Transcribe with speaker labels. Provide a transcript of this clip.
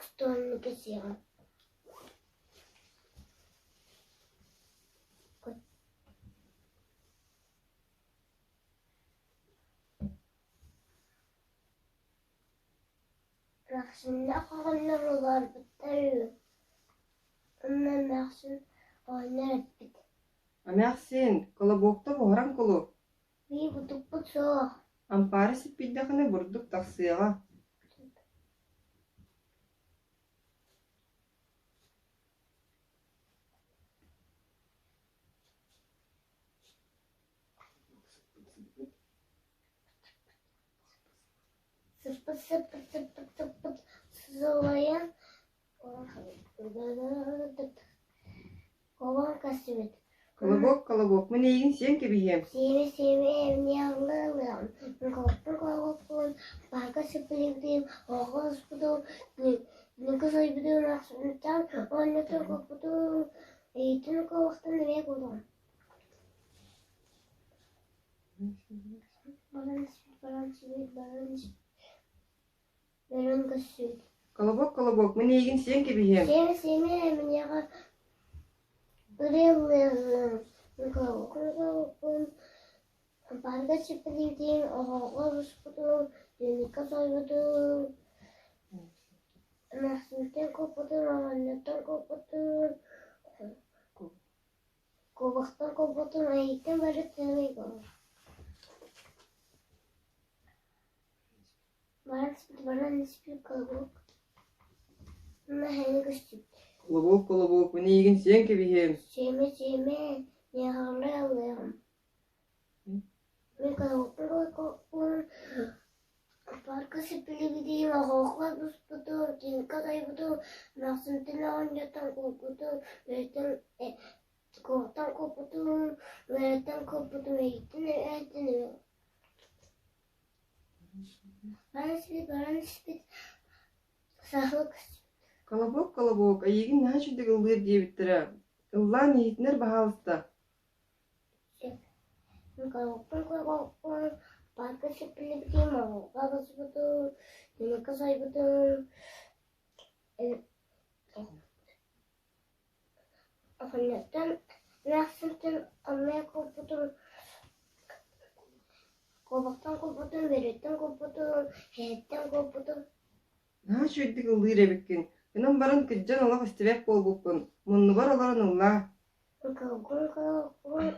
Speaker 1: Кустуонну кэсиэҕим Эмээхсиннээх оҕонньор олорбуттар үһү, уонна эмээхсин оҕонньор эппит:
Speaker 2: Эмээхсин, колобуокта буһаран кулу,
Speaker 1: Мии бутукпут суох
Speaker 2: ампаары сиппийдэххинэ бурдук тахсыаҕа
Speaker 1: Сыппыт сыппыт сыппыт сыппыт сылайан Кобон көстүбүт.
Speaker 2: Колобок, колобок, мин эйигин сиэн кэбиһиэм.
Speaker 1: Сиэмэ сиэмэ эмниэ Колоппун колобоппун парка сыппытым оҕо ыспытым ньукус сойбутум ахсынтан оонньотон коппутум эйитин колохтон эмиэ кутум Баран испит баран испит баран испит Баран көссүүт
Speaker 2: Колобок, колобок, мин эйигин сиэн кэбиһиэм.
Speaker 1: Сиэмэ сиэмэ эмниэҕэ ырыалыаҕым колобоккун парга сиппитим оһоҕо буспутум түннүккэ сойбутум эмээхсинтэн куоппутум оҕонньортон куоппутум Куобахтан куоппутум эйиттэн бары тыалай буолар Баран баран испит колобок Мэһэйи көстүбүт
Speaker 2: Колобок, колобок, мин эйигин сиэн кэбиһиэм.
Speaker 1: Сиэмэ сиэмэ миэхэҕэ ылыаҕым Мин колобокпун колобокпун Парка сиппилибитим, оһоххо буспутум, тииҥкэ тойбутум, эмээхсинтэн оҕонньортон куоппутум, үөрэттэн куобахтан куоппутум, үөрэттэн куоппутум, эйиттэн эһэттэн Баран испит, баран испит, саһыл
Speaker 2: Колобок, колобок, эйигин наһаа үчүгдүк ыллыыр диэбиттэрэ. Ыллаан иһитинэр баһаалыста.
Speaker 1: Колобокпун парка сиппилибитим, оһоххо буспутум, түннүккэ сойбутум, Оҕонньортон эмээхсинтэн аммыйа куоппутум, куобахтан куоппутум, бөрөттөн куоппутум, эһэттэн куоппутум
Speaker 2: Наһаа үчүгэйдик ыллыыр эбиккин. Гынан баран кырдьан олох истибэт буолбуппун. Муннубар олорон ыллаа.
Speaker 1: Кылгын-кылгын.